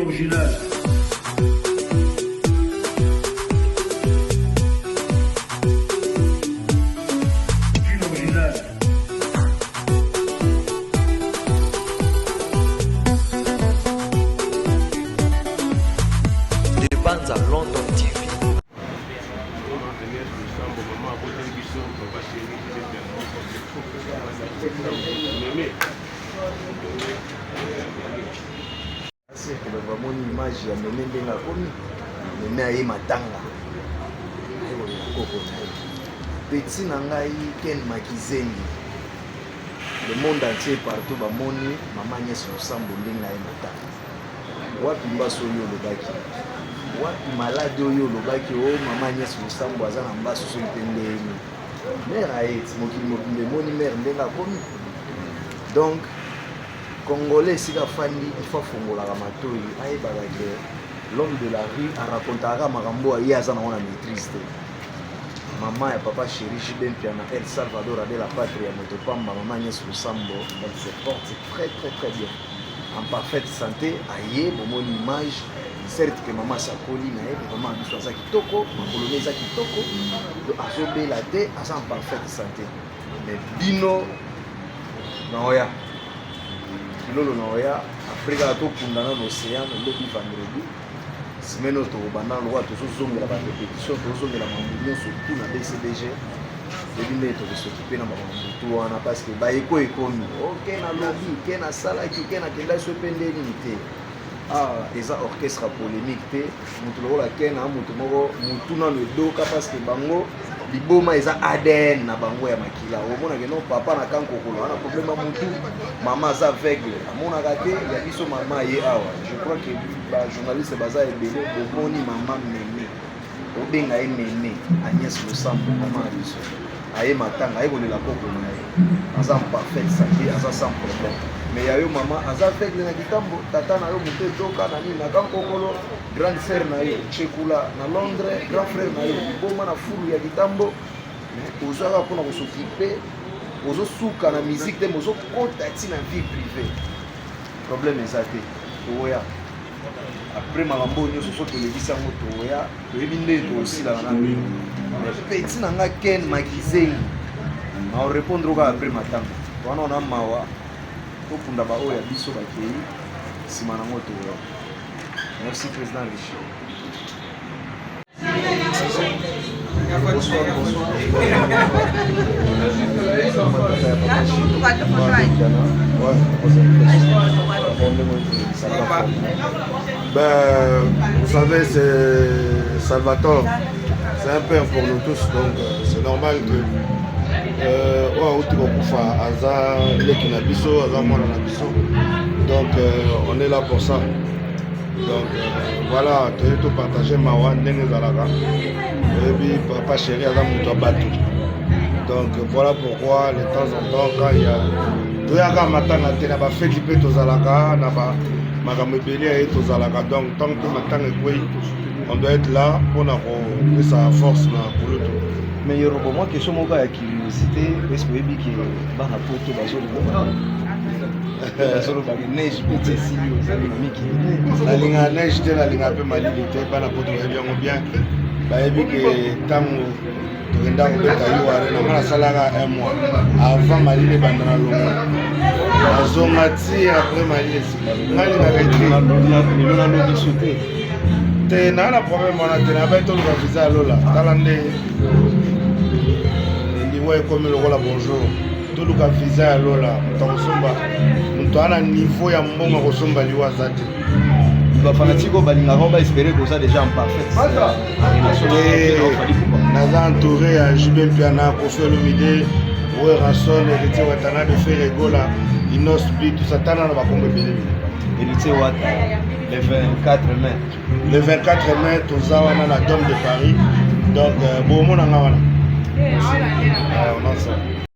Original. Kin original. De Banza London TV. Cercle bato bamoni image ya meme ndenge akomi meme aye matanga aye kolela koko na ye petit na ngai Ken Makizengi le monde entier partout bamoni mama Agnès Lusambo ndenge aye matanga wapi mbasu oyo olobaki wapi malade oyo olobaki o oh, mama Agnès Lusambo aza na mbasu soki mpe ndenge mare aye ti mokili mobimba emoni mare ndenge akomi donc Congolais esika afandi il faut afongolaka matoyi ayebaka que l'homme de la rue a racontaka makambo oyo ye aza nango na maîtrise te. Mama ya papa chéri JB Mpiana El Salvador de la patrie ya moto pamba mama Agnès Lusambo elle se porte très très très bien en parfaite santé aye bomoni image certes que mama asi akoli na ye mama biso aza kitoko makolo ne eza kitoko azobela te aza en parfaite santé Mais bino naoya kilolo naoya afrika tokunda nano océan lobi vendredi semaine oyo tokobanda lokola tozozongela barépétition tozozongela mambo nyonso tu na bcbg toyebi ndenge tokosokipe na makambo tu wana parce que baeko ekomi oke nalobi ke nasalaki ke nakendaki so mpe nde nini te Ah, eza orchestre ya polemique te moto lokola ken a moto moko motu nano edoka parce que bango liboma eza adn na bango ya makila omonaka no papa na kankokolo wana problème ya motu mama aza aveugle amonaka te ya biso mama ye awa je crois que bajournaliste baza ebele bomoni mama meme obenga ye meme Agnès Losambo mama na biso aye matanga aye kolela koko na ye aza en parfaite santé aza sans problème mais ya yo mama aza aveugle na kitambo tata na yo moto edoka na nini na kankokolo grande sœur na yo chekula na Londres grand frère na yo liboma na fulu ya kitambo mais ozwaka mpona kosokipe ozosuka na musique te mais ozokota ti na vie privée problème eza te tokoya après makambo oyo nyonso so tolekisi yango toya toyebi nde tokosilana na bino mais petit na nga ken makizengi na orépondre kaka après matanga wana ona mawa tokunda baoyo ya biso bakei nsima nango toya merci président richard Bonsoir, bonsoir. Ben, vous savez, c'est Salvatore, c'est un père pour nous tous, donc euh, c'est normal que euh, oyo auti kokufa aza leki na biso aza mwana na biso donc euh, on est là pour ça donc euh, voilà toyei topartage mawa ndenge ezalaka oyebi papa chéri aza moto ya bato donc voilà pourquoi de temps en temps quand il y a toyaka matanga te na bafeti mpe tozalaka na makambo ebele ya ye tozalaka donc ntango mpe matanga ekwei on doit être là mpona kopesa force na kulutu. Mais Yorobo, moi question moko ya curiosité, est-ce que oyebi ke bana poto bazoloba bazoloba ke neige mpe ti esili ozali na mikili? Nalingaka neige te, nalingaka mpe malili te. Bana poto bayebi yango bien, bayebi ke ntango tokenda kobeta yuare na nga nasalaka un mois avant malili ebanda na longo nazonga ti après malili esili nga lingaka ete lelo nalobi su te te naa na problème wana te nabai toluka visa ya lola tala nde liwa ekomi lokola bonjour toluka visa ya lola moto akosomba moto aa na niveau ya mbongo akosomba liwa aza te. Bafanatike oyo balingaka ba espérer koza déjà en parfaite relation. Naza entouré ya JB Mpiana, Koffi Olomide, Werrason, Héritier Watanabe, Ferre Gola, Innos B, tout ça tana na bakombo ebele ebele. Héritier Wata le 24 mai. Le 24 mai toza wana na Dome de Paris donc bomona nga wana. On est ensemble.